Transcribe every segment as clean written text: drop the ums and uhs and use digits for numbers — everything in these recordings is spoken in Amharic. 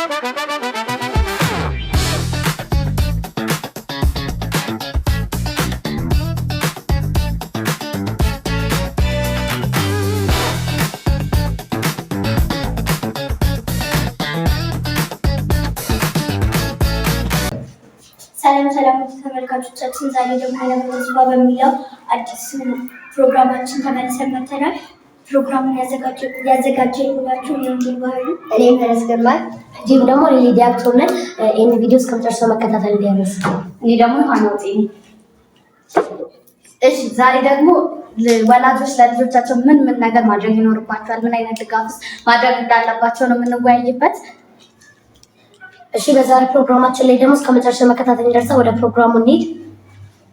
ሰላም ሰላም ተመልካቾቻችን፣ ዛሬ ደግሞ ተስፋ በሚለው አዲስ ፕሮግራማችን ተመልሰን መጥተናል። ፕሮግራሙን ያዘጋጀንላችሁ ወንጌል ባህሉ፣ እኔም ምህረት ግርማ፣ እንዲሁም ደግሞ ሊዲያ አክቶም ነን። ይህን ቪዲዮ እስከመጨረሻው መከታተል እንዲያደርስ እኔ ደግሞ ዮሐና ውጤ። እሺ፣ ዛሬ ደግሞ ወላጆች ለልጆቻቸው ምን ምን ነገር ማድረግ ይኖርባቸዋል፣ ምን አይነት ድጋፍስ ማድረግ እንዳለባቸው ነው የምንወያይበት። እሺ፣ በዛሬ ፕሮግራማችን ላይ ደግሞ እስከመጨረሻው መከታተል እንዲደርሳ ወደ ፕሮግራሙ እንሂድ።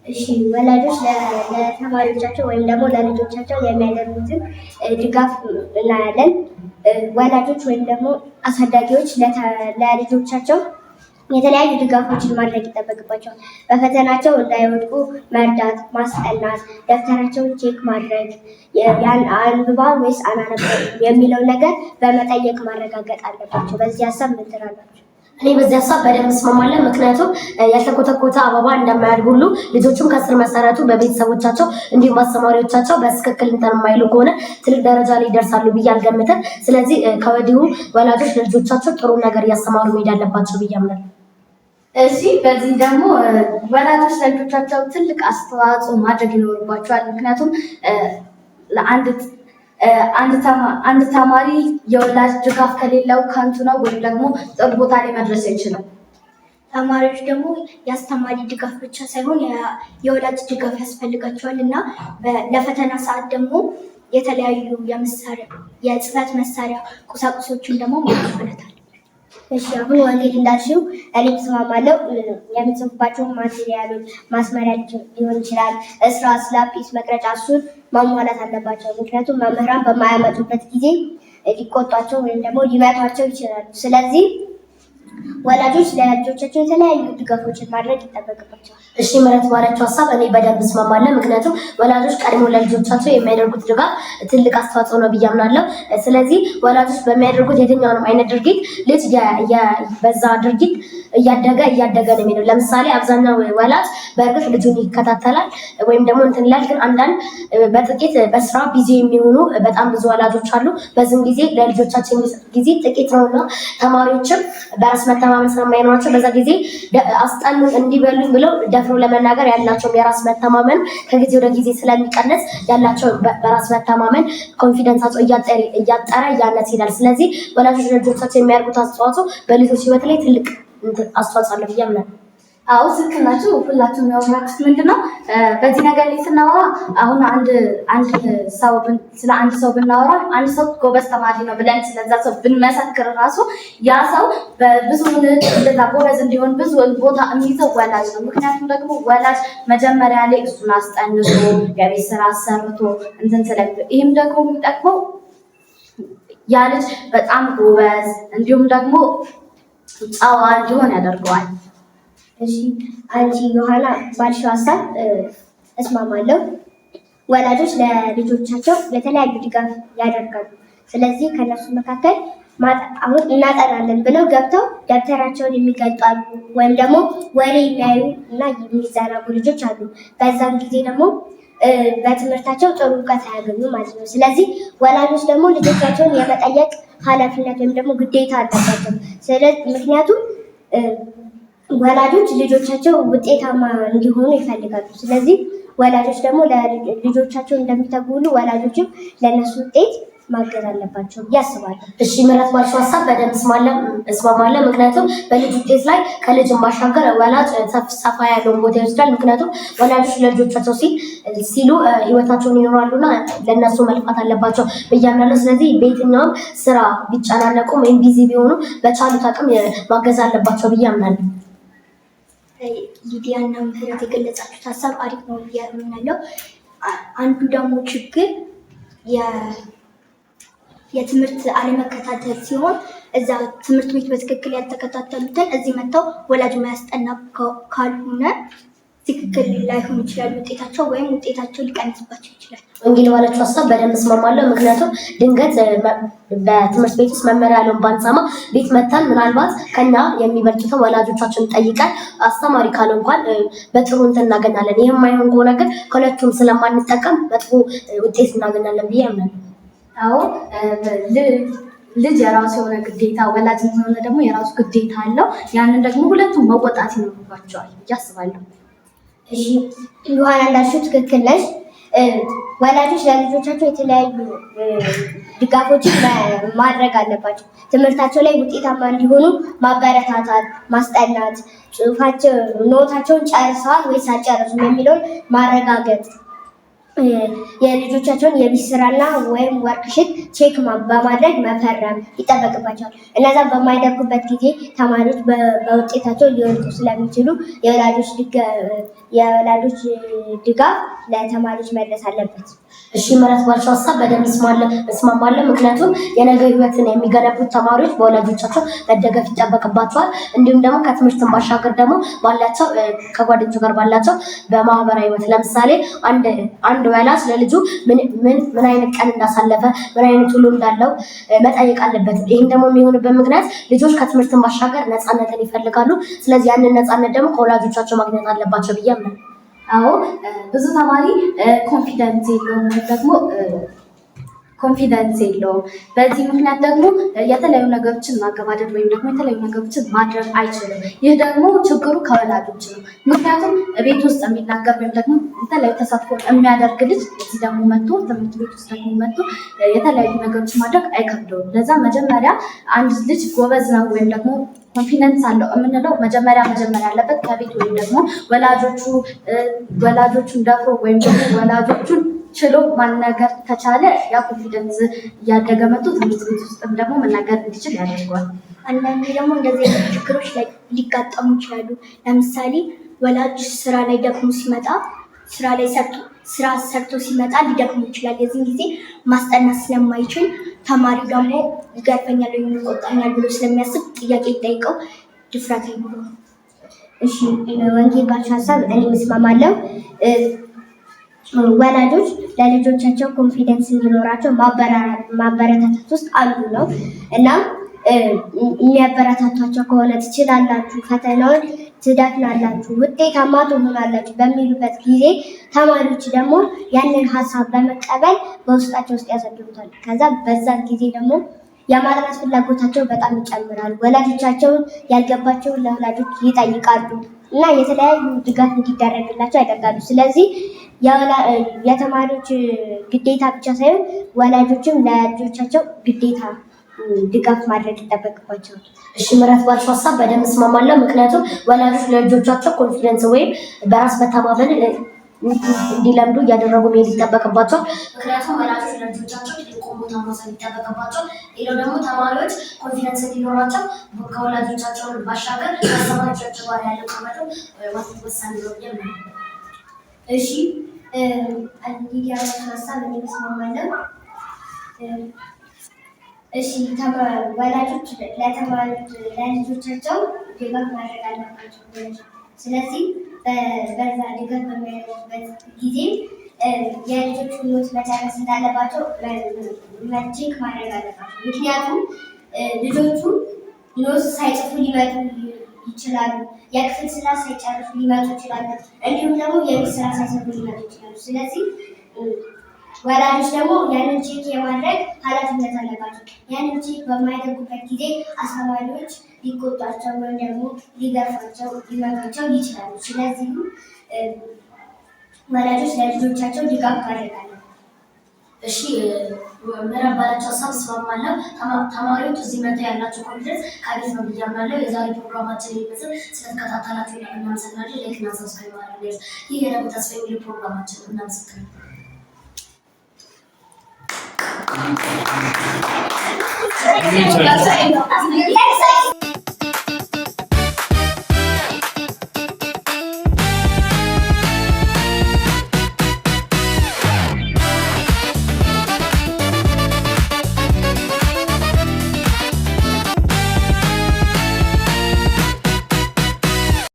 እሺ፣ ወላጆች ለተማሪዎቻቸው ወይም ደግሞ ለልጆቻቸው የሚያደርጉትን ድጋፍ እናያለን። ወላጆች ወይም ደግሞ አሳዳጊዎች ለልጆቻቸው የተለያዩ ድጋፎችን ማድረግ ይጠበቅባቸዋል። በፈተናቸው እንዳይወድቁ መርዳት፣ ማስጠናት፣ ደብተራቸውን check ማድረግ፣ ያን አንብባ ወይስ አላነበቡም የሚለው ነገር በመጠየቅ ማረጋገጥ አለባቸው። በዚህ ሀሳብ ምን ትላላችሁ? እኔ በዚህ ሀሳብ በደንብ እስማማለሁ። ምክንያቱም ያልተኮተኮተ አበባ እንደማያድግ ሁሉ ልጆቹም ከስር መሰረቱ በቤተሰቦቻቸው እንዲሁም በአስተማሪዎቻቸው በትክክል እንትን የማይሉ ከሆነ ትልቅ ደረጃ ላይ ይደርሳሉ ብዬ አልገምትም። ስለዚህ ከወዲሁ ወላጆች ለልጆቻቸው ጥሩ ነገር እያስተማሩ መሄድ አለባቸው ብዬ አምናለሁ። እሺ፣ በዚህ ደግሞ ወላጆች ለልጆቻቸው ትልቅ አስተዋጽኦ ማድረግ ይኖርባቸዋል። ምክንያቱም አንድ ተማሪ የወላጅ ድጋፍ ከሌለው ከንቱ ነው ወይም ደግሞ ጥሩ ቦታ ላይ መድረስ አይችልም። ተማሪዎች ደግሞ የአስተማሪ ድጋፍ ብቻ ሳይሆን የወላጅ ድጋፍ ያስፈልጋቸዋል እና ለፈተና ሰዓት ደግሞ የተለያዩ የጽህፈት መሳሪያ ቁሳቁሶችን ደግሞ ማሟላት አለበት። እሺ፣ አሁን ወንጌል እንዳልሽው እኔም እስማማለሁ። የሚጽፉባቸውን material ኦች ማስመሪያ ሊሆን ይችላል፣ እስራስ፣ ላጲስ፣ መቅረጫ እሱን ማሟላት አለባቸው። ምክንያቱም መምህራን በማያመጡበት ጊዜ ሊቆጧቸው ወይም ደግሞ ሊመቷቸው ይችላሉ። ስለዚህ ወላጆች ለልጆቻቸው የተለያዩ ድጋፎችን ማድረግ ይጠበቅባቸዋል። እሺ፣ ምህረት ባለችው ሀሳብ እኔ በደንብ እስማማለሁ። ምክንያቱም ወላጆች ቀድሞ ለልጆቻቸው የሚያደርጉት ድጋፍ ትልቅ አስተዋጽኦ ነው ብዬ አምናለሁ። ስለዚህ ወላጆች በሚያደርጉት የትኛውንም አይነት ድርጊት ልጅ በዛ ድርጊት እያደገ እያደገ ነው የሚሄደው። ለምሳሌ አብዛኛው ወላጅ በእርግጥ ልጁን ይከታተላል ወይም ደግሞ እንትን ይላል። ግን አንዳንድ በጥቂት በስራ busy የሚሆኑ በጣም ብዙ ወላጆች አሉ። በዚህም ጊዜ ለልጆቻቸው የሚሰጡት ጊዜ ጥቂት ነውና ተማሪዎችም በራስ መተማመን ስለማይኖራቸው በዛ ጊዜ አስጠኑን እንዲበሉኝ ብለው ደፍሮ ለመናገር ያላቸውም የራስ መተማመን ከጊዜ ወደ ጊዜ ስለሚቀንስ ያላቸው በራስ መተማመን confidence ኣቸው እያጠረ እያነሰ ይሄዳል። ስለዚህ ወላጆች ለልጆቻቸው የሚያደርጉት አስተዋጽኦ በልጆች ሕይወት ላይ ትልቅ አስተዋጽኦ አለው ብዬ አምናለሁ። አዎ፣ ትክክል ናችሁ። ሁላችሁም ያወራችሁት ምንድን ነው? በዚህ ነገር ላይ ስናወራ አሁን አንድ አንድ ሰው ስለ አንድ ሰው ብናወራ አንድ ሰው ጎበዝ ተማሪ ነው ብለን ስለዛ ሰው ብንመሰክር ራሱ ያ ሰው በብዙ እንደዛ ጎበዝ እንዲሆን ብዙ ቦታ የሚይዘው ወላጅ ነው። ምክንያቱም ደግሞ ወላጅ መጀመሪያ ላይ እሱን አስጠንቶ የቤት ስራ አሰርቶ እንትን ስለ ይህም ደግሞ የሚጠቅመው ያ ልጅ በጣም ጎበዝ እንዲሁም ደግሞ ጨዋ እንዲሆን ያደርገዋል። እሺ፣ አንቺ ዮሐና ባልሽው ሀሳብ እስማማለሁ። ወላጆች ለልጆቻቸው የተለያዩ ድጋፍ ያደርጋሉ። ስለዚህ ከነሱ መካከል አሁን እናጠናለን ብለው ገብተው ደብተራቸውን የሚገልጡ አሉ፣ ወይም ደግሞ ወሬ የሚያዩ እና የሚዘናጉ ልጆች አሉ። በዛም ጊዜ ደግሞ በትምህርታቸው ጥሩ እውቀት አያገኙ ማለት ነው። ስለዚህ ወላጆች ደግሞ ልጆቻቸውን የመጠየቅ ኃላፊነት ወይም ደግሞ ግዴታ አለባቸው። ስለዚህ ምክንያቱም ወላጆች ልጆቻቸው ውጤታማ እንዲሆኑ ይፈልጋሉ። ስለዚህ ወላጆች ደግሞ ልጆቻቸው እንደሚተጉ ሁሉ ወላጆችም ለእነሱ ውጤት ማገዝ አለባቸው ብዬ አስባለሁ። እሺ፣ ምህረት ባልሽው ሀሳብ በደንብ እስማማለሁ። ምክንያቱም በልጅ ውጤት ላይ ከልጅ ባሻገር ወላጅ ሰፋ ያለውን ቦታ ይወስዳል። ምክንያቱም ወላጆች ለልጆቻቸው ሲሉ ሕይወታቸውን ይኖራሉና ለእነሱ መልፋት አለባቸው ብዬ አምናለሁ። ስለዚህ በየትኛውም ስራ ቢጨናነቁም ወይም busy ቢሆኑ በቻሉት አቅም ማገዝ አለባቸው ብዬ አምናለሁ። ሊዲያ እና ምህረት የገለጻችሁት ሀሳብ አሪፍ ነው ብዬ አምናለሁ። አንዱ ደግሞ ችግር የትምህርት አለመከታተል ሲሆን እዛ ትምህርት ቤት በትክክል ያልተከታተሉትን እዚህ መጥተው ወላጅ ማያስጠና ካልሆነ ትክክል ላይሆን ይችላል ውጤታቸው ወይም ውጤታቸው ሊቀንስባቸው ይችላል። ወንጌል ባለችው ሀሳብ በደንብ እስማማለሁ። ምክንያቱም ድንገት በትምህርት ቤት ውስጥ መመሪያ ያለውን ባንሰማ ቤት መተን ምናልባት ከኛ የሚበልጡትን ወላጆቻችን ጠይቀን አስተማሪ ካለ እንኳን በጥሩ እንትን እናገኛለን። ይህ የማይሆን ከሆነ ግን ከሁለቱም ስለማንጠቀም መጥፎ ውጤት እናገኛለን ብዬ አምናለሁ። አዎ፣ ልጅ የራሱ የሆነ ግዴታ፣ ወላጅ የሆነ ደግሞ የራሱ ግዴታ አለው። ያንን ደግሞ ሁለቱም መወጣት ይኖርባቸዋል ብዬ አስባለሁ። እሺ ዮሐና እንዳልሽው ትክክል ነሽ። ወላጆች ለልጆቻቸው የተለያዩ ድጋፎችን ማድረግ አለባቸው። ትምህርታቸው ላይ ውጤታማ እንዲሆኑ ማበረታታት፣ ማስጠናት፣ ጽሁፋቸው ኖታቸውን ጨርሰዋል ወይስ አልጨረሱም የሚለውን ማረጋገጥ፣ የልጆቻቸውን የቤት ስራና ወይም worksheet check በማድረግ መፈረም ይጠበቅባቸዋል። እነዛን በማያደርጉበት ጊዜ ተማሪዎች በውጤታቸው ሊወድቁ ስለሚችሉ የወላጆች ድጋፍ ለተማሪዎች መድረስ አለበት። እሺ ምህረት ባልሽው ሀሳብ በደንብ እስማማለሁ። ምክንያቱም የነገ ህይወትን የሚገነቡት ተማሪዎች በወላጆቻቸው መደገፍ ይጠበቅባቸዋል። እንዲሁም ደግሞ ከትምህርትን ባሻገር ደግሞ ባላቸው ከጓደኞች ጋር ባላቸው በማህበራዊ ህይወት ለምሳሌ አንድ ወላጅ ለልጁ ምን ምን አይነት ቀን እንዳሳለፈ ምን አይነት ውሎ እንዳለው መጠየቅ አለበት። ይህም ደግሞ የሚሆንበት ምክንያት ልጆች ከትምህርትን ባሻገር ነፃነትን ይፈልጋሉ። ስለዚህ ያንን ነፃነት ደግሞ ከወላጆቻቸው ማግኘት አለባቸው ብዬ አምናለሁ። አዎ፣ ብዙ ተማሪ confidence የለውም ወይም ደግሞ confidence የለውም። በዚህ ምክንያት ደግሞ የተለያዩ ነገሮችን ማገባደድ ወይም ደግሞ የተለያዩ ነገሮችን ማድረግ አይችልም። ይህ ደግሞ ችግሩ ከወላጆች ነው። ምክንያቱም ቤት ውስጥ የሚናገር ወይም ደግሞ የተለያዩ ተሳትፎ የሚያደርግ ልጅ እዚህ ደግሞ መጥቶ ትምህርት ቤት ውስጥ ደግሞ መጥቶ የተለያዩ ነገሮችን ማድረግ አይከብደውም። ለዛ መጀመሪያ አንድ ልጅ ጎበዝ ነው ወይም ደግሞ confidence አለው የምንለው መጀመሪያ መጀመሪያ ያለበት ከቤት ወይም ደግሞ ወላጆቹን ደፍሮ ወይም ደግሞ ወላጆቹን ችሎ ማናገር ከቻለ ያ confidence እያደገ መጥቶ ትምህርት ቤት ውስጥም ደግሞ መናገር እንዲችል ያደርገዋል። አንዳንዴ ደግሞ እንደዚህ አይነት ችግሮች ሊጋጠሙ ይችላሉ። ለምሳሌ ወላጅ ስራ ላይ ደክሞ ሲመጣ ስራ ላይ ሰርቶ ስራ ሰርቶ ሲመጣ ሊደክሙ ይችላል። የዚህን ጊዜ ማስጠናት ስለማይችል ተማሪው ደግሞ ይገርፈኛል ወይም ይቆጣኛል ብሎ ስለሚያስብ ጥያቄ ይጠይቀው ድፍረት አይኖረውም። እሺ ወንጌል ባልሽው ሀሳብ እኔ እስማማለሁ። ወላጆች ለልጆቻቸው confidence እንዲኖራቸው ማበረታታት ውስጥ አንዱ ነው። እናም የሚያበረታቷቸው ከሆነ ትችላላችሁ፣ ፈተናውን ትደፍናላችሁ፣ ውጤታማ ትሆናላችሁ በሚሉበት ጊዜ ተማሪዎች ደግሞ ያንን ሀሳብ በመቀበል በውስጣቸው ውስጥ ያሳድሩታል። ከዛ በዛ ጊዜ ደግሞ የማጥናት ፍላጎታቸው በጣም ይጨምራል። ወላጆቻቸውን ያልገባቸውን ለወላጆች ይጠይቃሉ እና የተለያዩ ድጋፍ እንዲደረግላቸው ያደርጋሉ። ስለዚህ የተማሪዎች ግዴታ ብቻ ሳይሆን ወላጆችም ለልጆቻቸው ግዴታ ድጋፍ ማድረግ ይጠበቅባቸዋል። እሺ ምህረት ባልሽው ሀሳብ በደንብ እስማማለሁ። ምክንያቱም ወላጆች ለልጆቻቸው confidence ወይም በራስ መተማመን እንዲለምዱ እያደረጉ መሄድ ይጠበቅባቸዋል። ምክንያቱም ወላጆች ለልጆቻቸው ትልቁን ቦታ መውሰድ ይጠበቅባቸዋል። ሌላው ደግሞ ተማሪዎች confidence እንዲኖራቸው ከወላጆቻቸውን ባሻገር ከአስተማሪዎቻቸው ጋር ያለው ቅርበትም ወሳኝ ነው ብዬ አምናለሁ። እሺ ሊዲያ ባልሽው ሀሳብ እኔ እስማማለሁ። እሺ ወላጆች ለተማሪዎች ለልጆቻቸው ድጋፍ ማድረግ አለባቸው። ስለዚህ በዛ ድጋፍ በሚያደርጉበት ጊዜ የልጆቹን note መጨረስ እንዳለባቸው check ማድረግ አለባቸው። ምክንያቱም ልጆቹ note ሳይጽፉ ሊመጡ ይችላሉ። የክፍል ስራ ሳይጨርሱ ሊመጡ ይችላሉ። እንዲሁም ደግሞ የቤት ስራ ሳይሰሩ ሊመጡ ይችላሉ። ስለዚህ ወላጆች ደግሞ ያንን check የማድረግ ኃላፊነት አለባቸው። ያንን check በማያደርጉበት ጊዜ አስተማሪዎች ሊቆጧቸው ወይም ደግሞ ሊገርፏቸው፣ ሊመቷቸው ይችላሉ። ስለዚህም ወላጆች ለልጆቻቸው ድጋፍ ማድረግ አለባቸው። እሺ ምህረት ባለችው ሀሳብ እስማማለሁ። ተማሪዎች እዚህ መጥተው ያላቸው confidence ከቤት ነው ብዬ አምናለሁ። የዛሬ ፕሮግራማችን ይመስል ስለተከታተላችሁ እናመሰግናለን። like እና subscribe ማድረግ ይህ የነገ ተስፋ የሚል ፕሮግራማችን ነው። እናመሰግናለን።